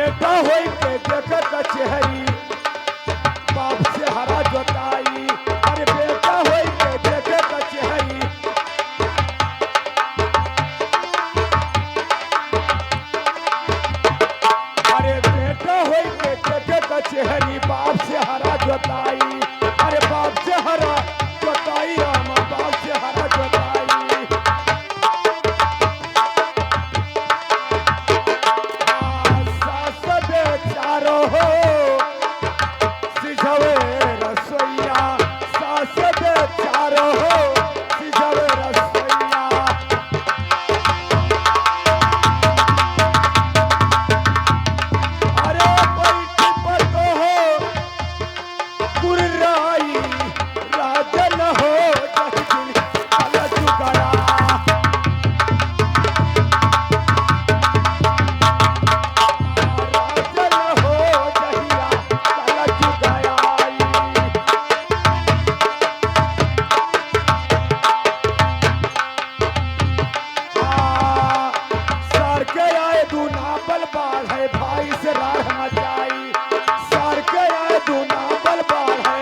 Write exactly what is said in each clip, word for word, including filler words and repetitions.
बेटा होई के देखे कचहरी, बाप से हरा जोताई। अरे बेटा होई के देखे कचहरी, अरे बेटा होई के देखे कचहरी, बाप से हरा जोताई। अरे बाप से हरा जोताई, राम बाप से हरा जोताई। आ, सास बेचारो हो, सिझवे रसोइया, सास बेचारो हो, सिझवे रसोइया। अरे बैठी पर कहो, गुर्राई राजन हो जहि दिन कलजुग आया। राजन हो जहिया कलजुग आई। आ, सर के आए दू नापल बाढ़ है, भाई से रार मचाई। सर के आए दू नापल बाढ़ है।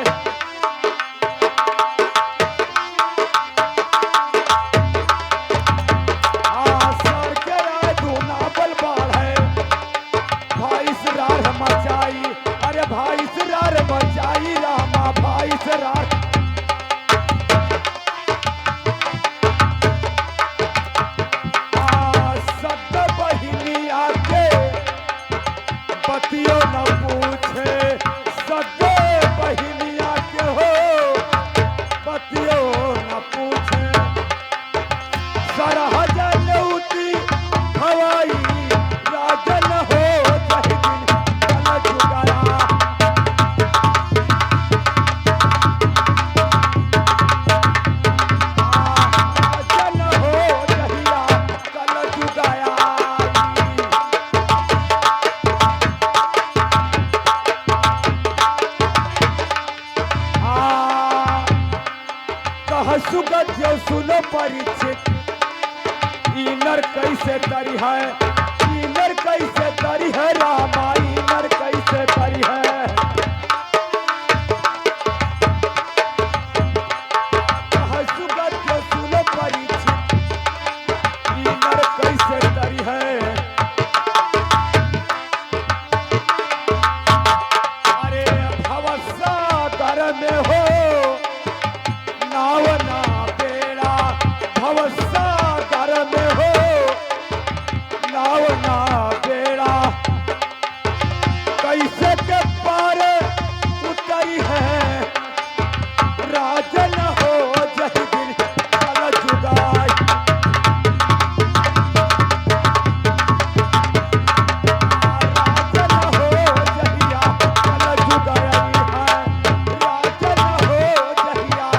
आ, सर के आए दू नापल बाढ़ है, भाई से रार मचाई। अरे भाई से रार मचाई, रामा भाई से रार। आ, सत बहिनिया के बतियो न पूछे, सत बहिनिया के हो, बतियो न पूछे। सरहज लूटी खवाई राजन हो जहि दिन कलजुग आया। राजन हो जहिया कलजुग आया। आ, कह सुगत जो सुनो परीक्षित, इनर कैसे तरी है, इनर कैसे तरी है रामा, इनर कैसे तरी है। कह सुगत जो सुनो परीक्षित, इनर कैसे तरी है। अरे भवसागर में हो नाव ना बेड़ा, भवसागर में हो नाव ना बेड़ा, कैसे के पार उतरी है राजन हो जहि दिन कलजुग आई। राजन हो जहिया कलजुग आई है, राजन हो जहिया।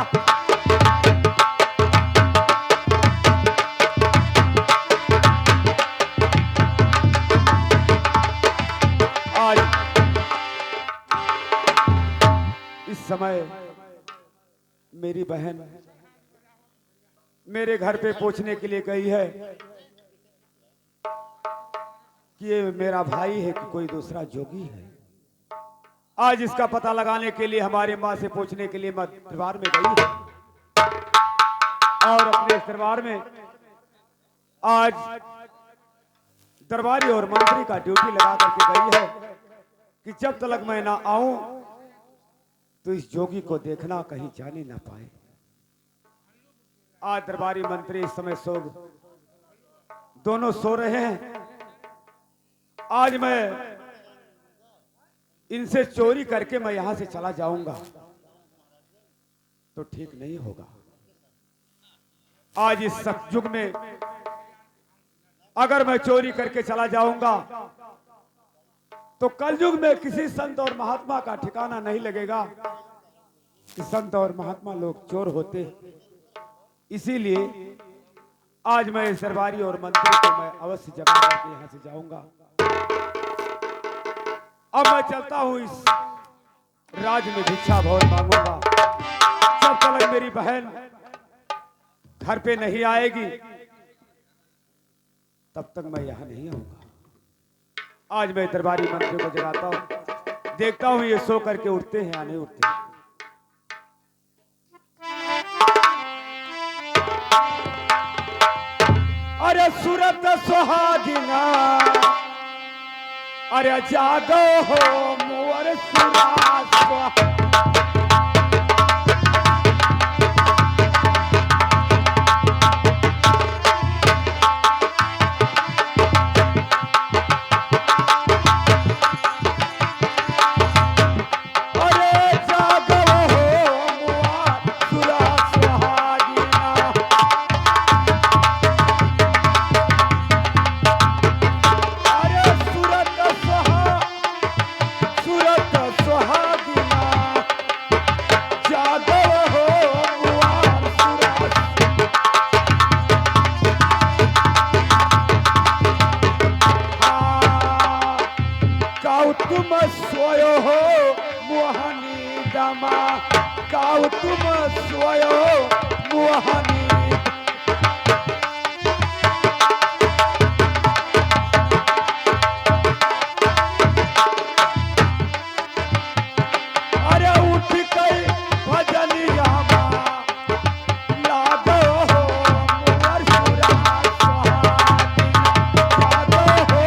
आज इस समय मेरी बहन मेरे घर पे पूछने के लिए गई है कि ये मेरा भाई है कि कोई दूसरा जोगी है। आज इसका पता लगाने के लिए हमारे माँ से पूछने के लिए मैं दरबार में गई है और अपने इस दरबार में आज दरबारी और मंत्री का ड्यूटी लगा करके गई है कि जब तलक मैं ना आऊं तो इस जोगी को देखना, कहीं जाने ना पाए। आज दरबारी मंत्री इस समय सो, दोनों सो रहे हैं। आज मैं इनसे चोरी करके मैं यहां से चला जाऊंगा तो ठीक नहीं होगा। आज इस सतयुग में अगर मैं चोरी करके चला जाऊंगा तो कलयुग में किसी संत और महात्मा का ठिकाना नहीं लगेगा कि संत और महात्मा लोग चोर होते हैं। इसीलिए आज मैं इस दरबारी और मंत्री को मैं अवश्य जगा करके यहाँ से जाऊंगा। अब मैं चलता हूँ, इस राज में भिक्षा भोज मांगूंगा। जब तक मेरी बहन घर पे नहीं आएगी, तब तक मैं यहाँ नहीं आऊंगा। आज मैं दरबारी मंत्री को जगाता हूँ, देखता हूँ ये सो करके उठते हैं या नहीं उठते। अरे सुरत सुहागिना, अरे जागो हो मोर सुरा सुहा- अरे जागो हो मोर सुरा सुहागिना। अरे सुरत सुहा-, सुरत सुहागिना। जागो हो मोर सुरा। हाँ। काउ तुम सोयो हो मोहनी दमा, काउ तुम सोयो मोहनी। अरे उठ के भजनिया मा लागो हो मोर सुरा सुहागिन, जागो हो।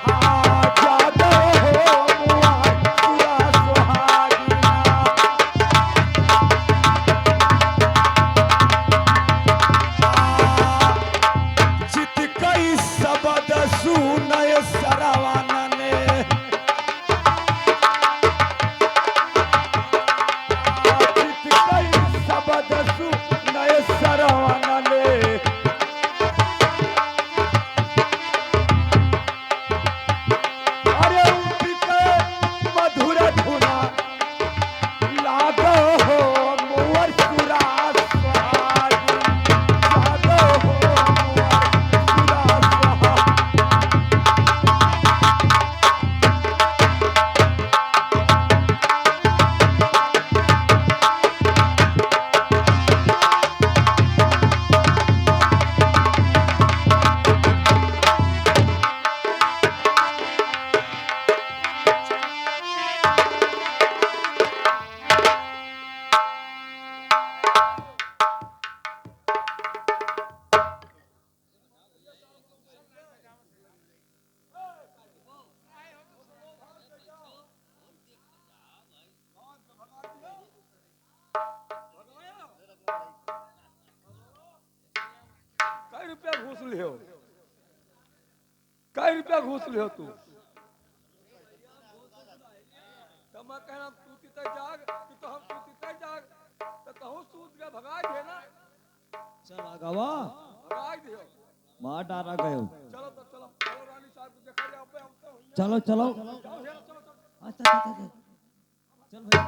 हाँ, जागो हो मोर सुरा सुहागिन। चित कई शब्द सुनय सरवण ने। चित कई शब्द सुनय सरवण ने। अरे उनके मधुर धुना लागो हो मोर सुरा सुहागिन, लागो हो मोर सुरा सुहागिन। कै रुपया घूस लिहो? कै रुपया घूस लिहो तू? तो मैं कहना तू तीते जाग, कि तो हम तू तीते जाग, तो तहूँ सूत के भगाई दे ना। चल आगावा। भगाई दियो। मार डारा गयो। चलो तो चलो, चलो रानी साहब को देखा जाए, अब हम तो हुई। चलो, चलो। जाओ, चलो, चलो, चलो। अच्छा, अच्छा, अच्छा, अच्छा। चल भाई।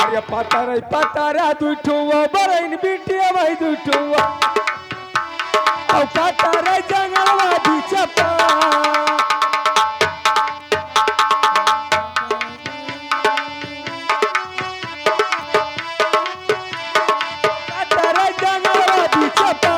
अरे पातारे, पातारा दुइ ठुआ, बरइन बिटिया भाई दुइ ठुआ। औ पातारे जंगलवा बीच पा। पातारे जंगलवा बीच पा।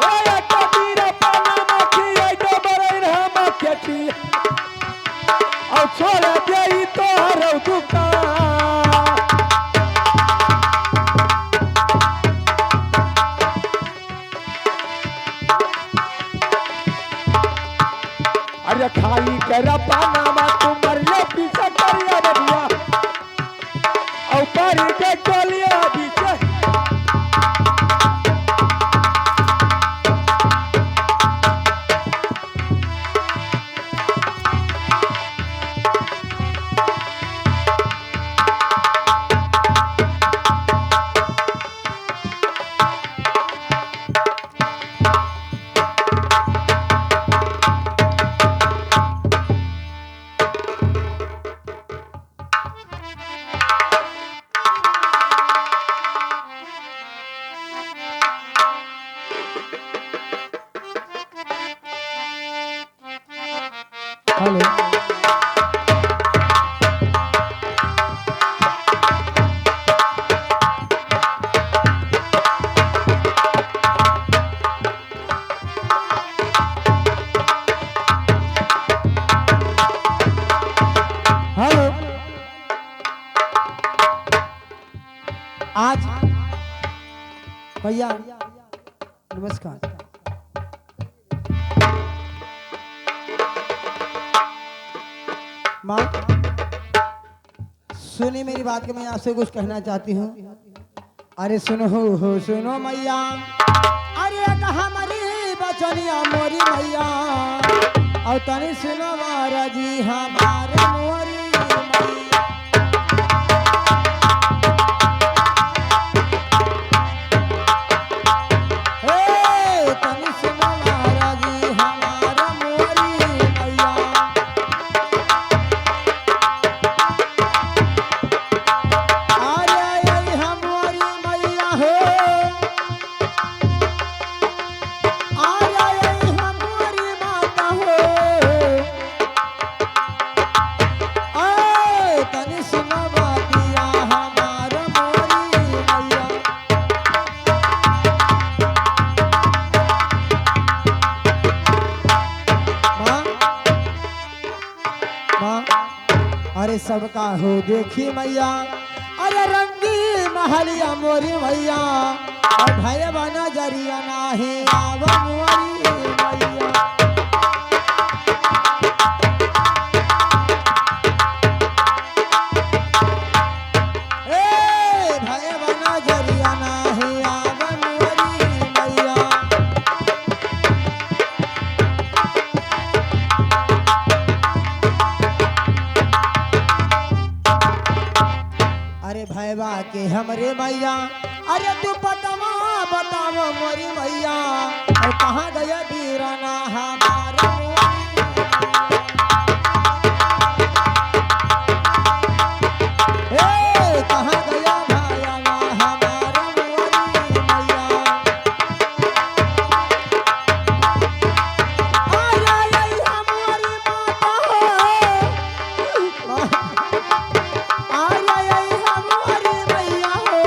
ओए, कबीरा पाना मखी, आई तो बरई रहा मक्खी। और छोड़ दे ई तोहर दुकान। अरे खाई के रपाना मा तू मर ले पीछे करिया बबुआ। और पारी के टोलिया बीचे। हेलो। हेलो। आज भैया नमस्कार। माँ, सुनिए मेरी बात कि मैं आपसे कुछ कहना चाहती हूँ। अरे सुनो हो, हो सुनो मैया, अरे एक हमारी बचनिया मोरी मैया, और तनी सुनो मारा जी हमारे मोरी मैया। ए, तनी सुनो मारा जी हमारा मोरी मैया। अरे, ए, हमारी मैया हो। अरे, ए, हमारी माता हो। ए, तनी सुनो बतिया हमार मोरी मैया। माँ, माँ, अरे सबका हो देखी मैया, अरे रंगी महलिया मोरी मैया, और भैया बना जरिया नाही आवा मोरी मैया। ए, भैया बना जरिया नाही आवा मोरी मैया। अरे भैया के हमरे मैया, अरे तू पतवा बतावा मोरी मैया, और कहाँ गया बीराना हमारा मोरी मैया? ए, कहाँ गया भायाना हमारा मोरी मैया? आ, आ, आ, हमारी माता हो। आ, आ, आ, हमारी मैया हो।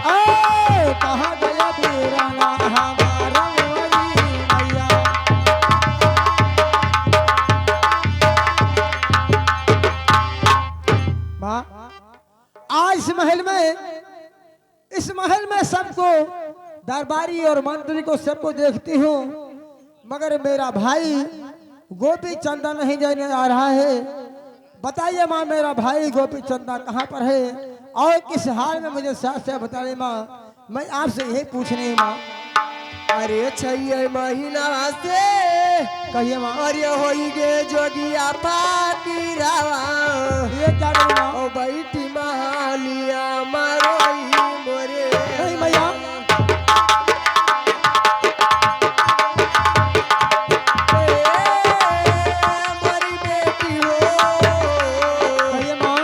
ए, कहाँ गया बीराना हमारा मोरी मैया? माँ, आज इस महल में, इस महल में सबको, दरबारी और मंत्री को, सबको देखती हूँ, मगर मेरा भाई गोपी चंदा नहीं जाने आ रहा है। बताइए माँ, मेरा भाई गोपी चंदा कहाँ पर है और किस हाल में, मुझे साफ साफ बताइए माँ, मैं आपसे यही पूछनी है माँ। अरे छइये महीना से कहिए माँ। अरे होई गे जोगिया फकीरावा। ये क्या करी माँ? ओ बैठी महलिया मरोई मोरे। नहीं मैया। ए, मोरी बेटी हो। कहिए माँ।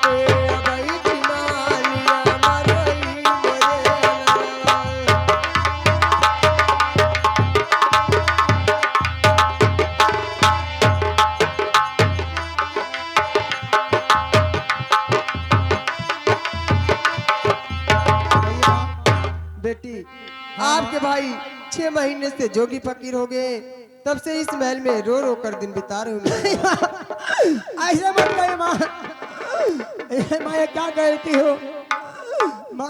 ए, बैठी महलिया मरोई मोरे। बेटी, आपके भाई छह महीने से जोगी फकीर हो गए, तब से इस महल में रो रो कर दिन बिता रहे हूँ। ऐसे मत कहे माँ। ए माँ, ये क्या कहती हो माँ?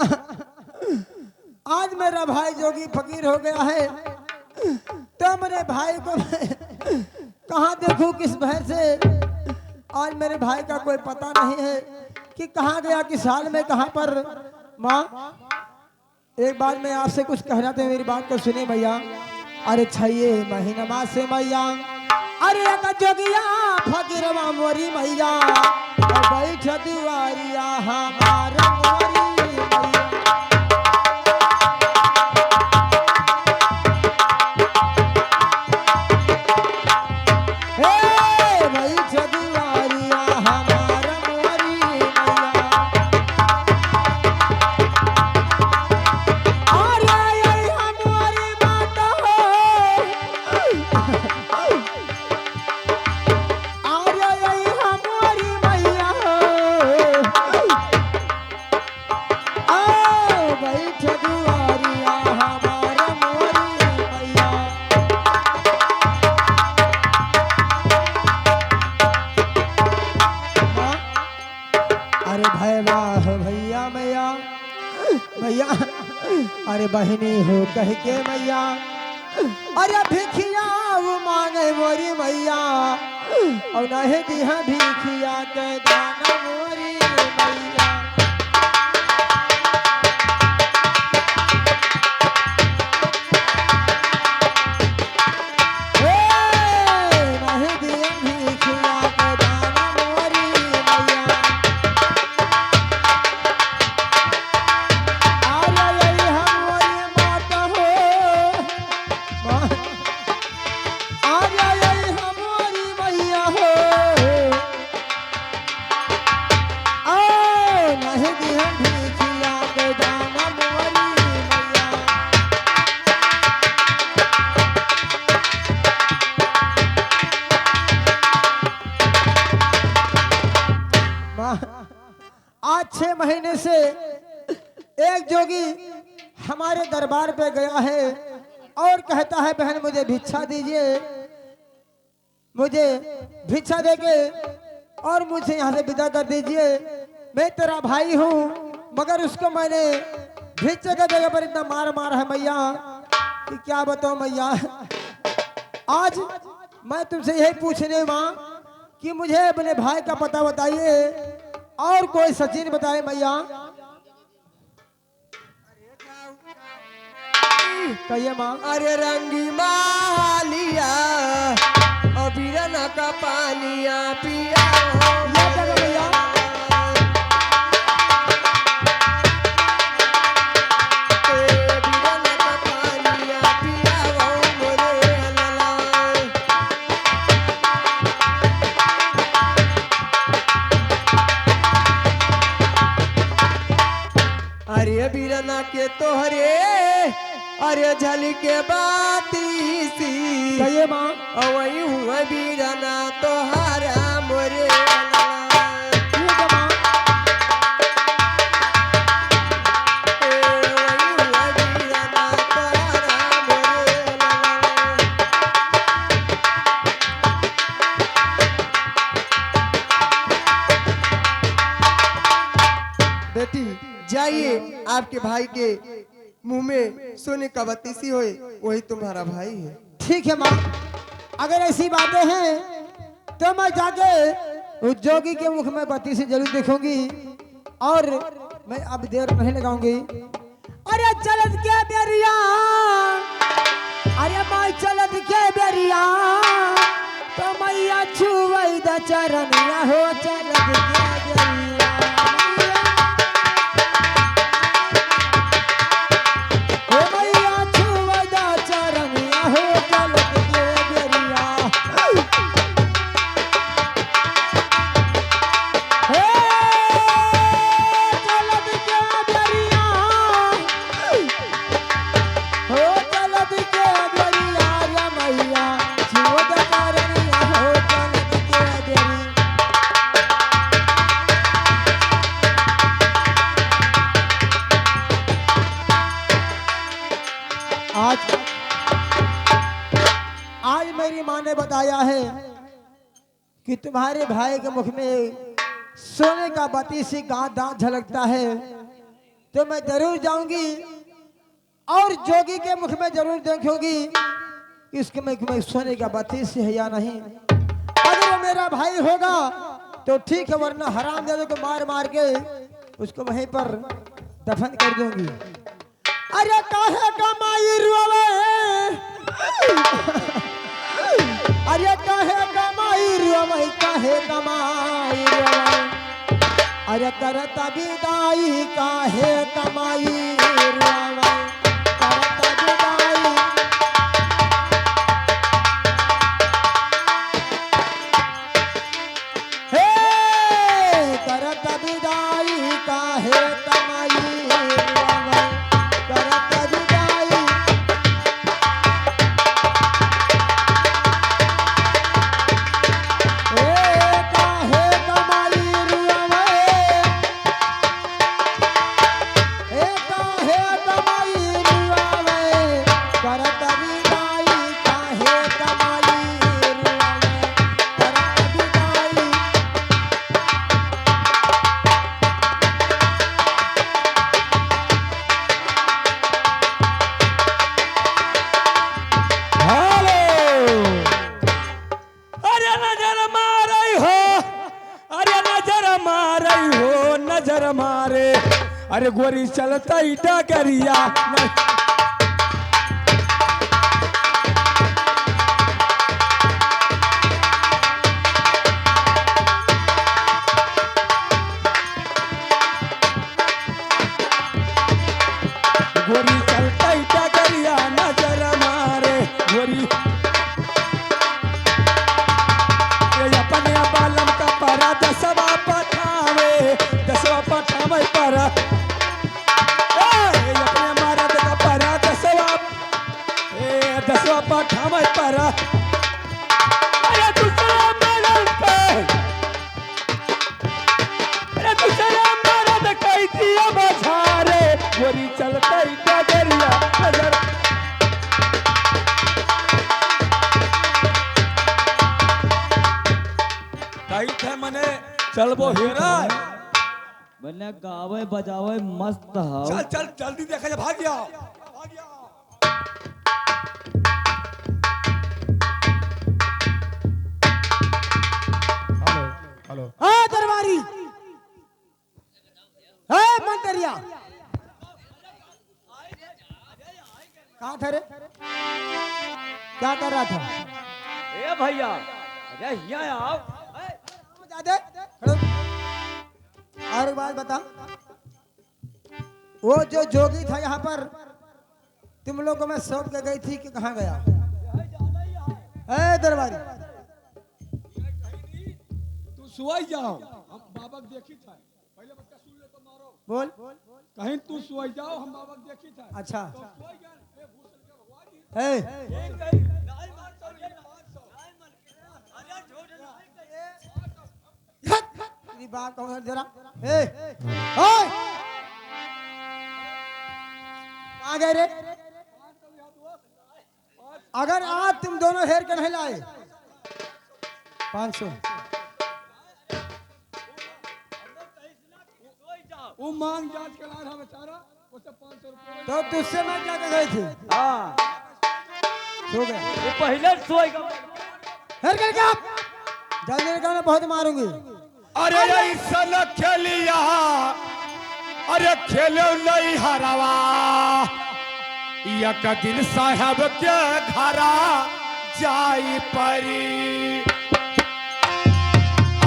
आज मेरा भाई जोगी फकीर हो गया है, तो मेरे भाई को मैं कहाँ देखूँ, किस भय से? आज मेरे भाई का कोई पता नहीं है कि कहाँ गया, किस हाल में, कहाँ पर। माँ, एक बात मैं आपसे कुछ कहना था, मेरी बात को सुनिए भैया। अरे छइये महीनमा से मैया, अरे एक जोगिया फकीरवा मोरी मैया, बैठ दुआरिया हमार मोरी मैया। हे बैठ दुआरिया हमार मोरी मैया। अरे, अरे, हमारी माता हो। बहिनी हो कहि के मइया, अरे भिखिया उ माँगइ मोरी मइया, अउ नाहीं दिहा भिखिया के दाना मोरी मइया। हे, नाहीं दिहा भिखिया के दाना मोरी मइया। अरे यही हमारी माता हो, माँ। अरे यही हमारी मइया हो। ओ, नहीं दिहन भिखिया के दाना मोरी मइया। माँ। आज छह महीने से एक जोगी हमारे दरबार पे गया है और कहता है, "बहन, मुझे भिक्षा दीजिए, मुझे भिक्षा देके और मुझे यहाँ से विदा कर दीजिए, मैं तेरा भाई हूँ।" मगर उसको मैंने भिक्षा के जगह पर इतना मार मारा है मइया कि क्या बताऊँ मइया। आज मैं तुमसे यही पूछने माँ कि मुझे अपने भाई का पता बताइए और कोई सचिन बताए मइया। कहिए माँ। अरे रंगी मालिया, अबीरन का पानिया पिया हो। ये क्या कर भइया? ए बीरन का पानिया पिया हो मोरे लाला। अरे बीरना के तोहरे, अरे झलके बातीसी। कहिए माँ। अवई हुआ बीरना तोहरा मोरे लाला। ठीक है माँ। ए, अवई हुआ बीरना तोहरा मोरे लाला। बेटी, जाइए, आपके भाई के मुंह में सोने का बतीसी होए, वही तुम्हारा भाई है। ठीक है माँ, अगर ऐसी बातें हैं तो मैं जाके उस जोगी के मुख में बतीसी जरूर देखूंगी और मैं अब देर नहीं लगाऊंगी। अरे चलत के बेरिया, अरे माई चलत के बेरिया, तो मइया छुवई द चरनिया हो चलत के बेरिया। हो मइया छुवई द चरनिया हो चलत के बेरिया। हे, चलत के बेरिया, हो चलत के बेरिया, रे मइया, छुअत चरनिया, हो चलत के बेरिया। आज, आज मेरी माँ ने बताया है कि तुम्हारे भाई के मुख में सोने का बतीसी का दांत झलकता है, तो मैं जरूर जाऊंगी और जोगी के मुख में जरूर देखूंगी कि इसके मुख में सोने का बतीसी है या नहीं। अगर वो मेरा भाई होगा तो ठीक है, वरना हरामजादे को मार मार के उसको वहीं पर दफन कर दूंगी। अरे काहे कमाई रोवे, अरे काहे कमाई रोवे, काहे कमाई रोवे, अरे करत बिदाई काहे कमाई रोवे, करत बिदाई। हे, करत बिदाई काहे कमाई रोवे, करत बिदाई। हे, काहे कमाई रोवे, हे, काहे कमाई अरे गोरी चलतई डगरिया न- गोरी चलतई डगरिया नजर मारे, गोरी। ये अपने बालम का परा दसवा पठावे, दसवा पठावे परा। ए, ये अपने मरद का परा दसवा, ए, दसवा पठावे परा। अरे दूसरा मरद पे अरे दूसरा मरद कई दिया बझारे, गोरी चलतई डगरिया नजर। कही थे मने चलबो हेरा। मने गावे बजावे मस्त हौ। चल, चल, जल्दी देखा जा, भाग गया। हेलो, हेलो। ए दरबारी, ए मंतरिया, कहाँ था रे? क्या कर रहा था? ए भैया, अरे हिया आओ। ए, जादे, खड़ो। और एक बात बता, वो जो जोगी था यहाँ पर, तुम लोग को मैं सौंप के गई थी कि कहाँ गया? ए दरबारी, तू सोई जाओ, हम बाबा के देखी था। पहले बच्चा सुन ले तो मारो। बोल। कहीं तू सोई जाओ, हम बाबा के देखी था। अच्छा। तो सोई गया, ए, भूषण के भगवान जी। ए। एक कहीं, नहीं मार सौ, नहीं मार सौ। अरे झूठ नहीं। हट! तेरी बात कौन है जरा? ए! ओए! कहाँ गए रे? अगर आज तुम दोनों हेर के नहीं लाए, पाँच सौ। वो मांग जांच के लाए रहा बेचारा, उसे पाँच सौ रुपये। तो तुझसे मैं क्या कह गई थी? हाँ। सो गया। ये पहले सोई का। हेर कर क्या? जल्दी निकाल, मैं बहुत मारूंगी। अरे ऐसन खेलिया, अरे खेलो नहीं हरवा, एक दिन साहब के घरा जाई परी।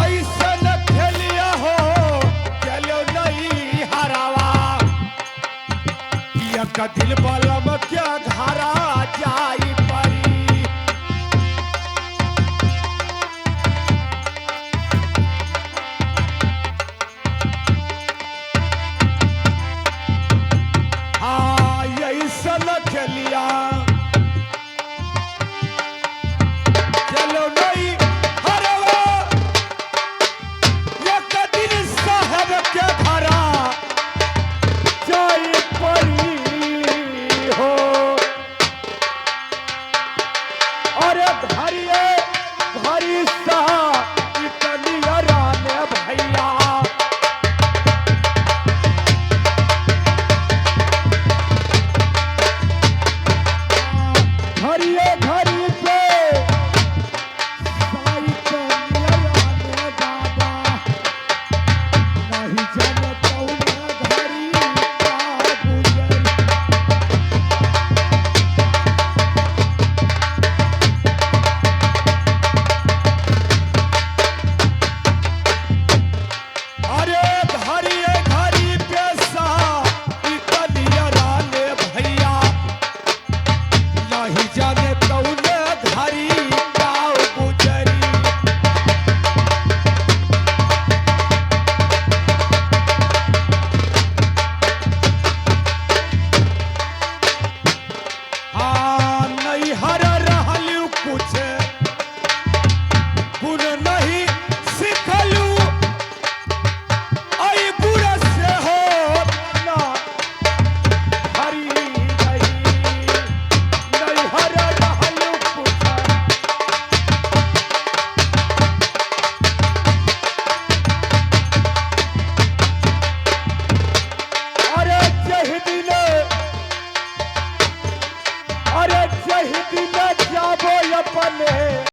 ऐसन खेलिया हो, खेलो नहीं हरवा, एक दिन बलम के घरा जाई परी। हाँ, ऐसन खेलिया।